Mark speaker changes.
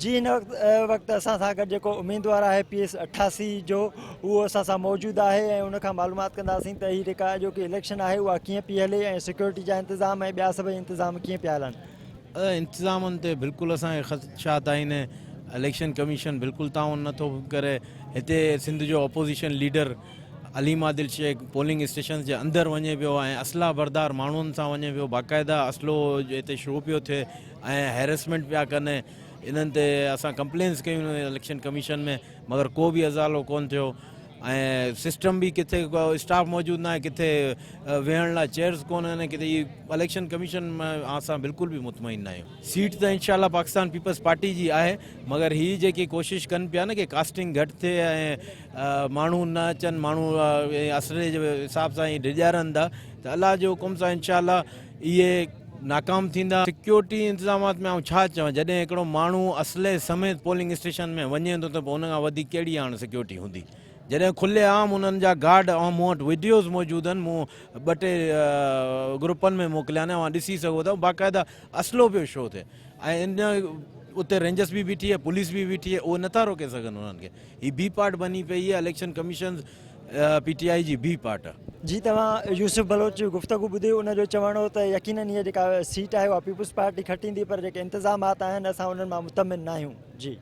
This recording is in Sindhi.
Speaker 1: جي هن وقت وقت اسان سان گڏ جيڪو اميدوار آهي پي ايس 88 جو اهو اسان سان موجود آهي ۽ ان کان معلومات ڪنداسين ته هي جيڪا اڄوڪي اليڪشن آهي اها ڪيئن پئي هلي ۽ سيڪيورٽي جا انتظام ۽ ٻيا سڀئي انتظام ڪيئن پيا هلن.
Speaker 2: انتظامن تي بلڪل اسان کي خدشات آهن اليڪشن ڪميشن بلڪل تعاون نٿو ڪري هتي سنڌ جو opposition leader Aleem Adil Sheikh polling stations جي اندر وڃي پيو ۽ اسلحه بردار ماڻهن سان وڃي پيو باقاعده اسلحو هتي شو پيو ٿئي ۽ هيرسمينٽ پيا ڪن انهن تي اسان ڪمپلينس ڪيون اليڪشن ڪميشن ۾ مگر ڪو به ازالو ڪون ٿيو ۽ سسٽم به ڪٿي اسٽاف موجود ناهي ڪٿي ويهڻ لاء چيئرز ڪون آهن ڪٿي هي اليڪشن ڪميشن ۾ اسان بلڪل به مطمئن ناهيون سيٽ ته انشاء الله پاڪستان پيپلز پارٽي جي آهي مگر هي جيڪي ڪوشش ڪن پيا نه ڪي ڪاسٽنگ گهٽ ٿئي ۽ ماڻهو نه اچن ماڻهو اسري جي حساب سان هي ڊيڄارن ٿا ته الله جي حڪم سان انشاء الله اهي ناڪام ٿيندا. سيڪيورٽي انتظامات ۾ آئون ڇا چوان جڏهن هڪڙو ماڻهو اسلحي سميت پولنگ اسٽيشن ۾ وڃي ٿو ته پوء ان کان وڌيڪ ڪهڙي هاڻ سيڪيورٽي هوندي جڏهن کلي عام انهن جا گارڊ ۽ مون وٽ وڊيوز موجود آهن مون ٻه ٽي گروپن ۾ موڪليا آهن اوهان ڏسي سگهو ٿا باقاعده اسلحو پيو شو ٿئي ۽ ان اتي رينجرس به بيٺي آهي پوليس به بيٺي آهي اهي نٿا روڪي سگهن انهن کي هي بي پارٽ بني پئي آهي اليڪشن ڪميشن پي ٽي آء جي بي پارٽ.
Speaker 1: جي توهان يوسف بلوچ جي گفتگو ٻڌي ان جو چوڻ هو ته يقينن هيء جيڪا سيٽ آهي اها پيپلز پارٽي کٽيندي پر جيڪي انتظامات آهن اسان انهن مان مطمئن ناهيون جي.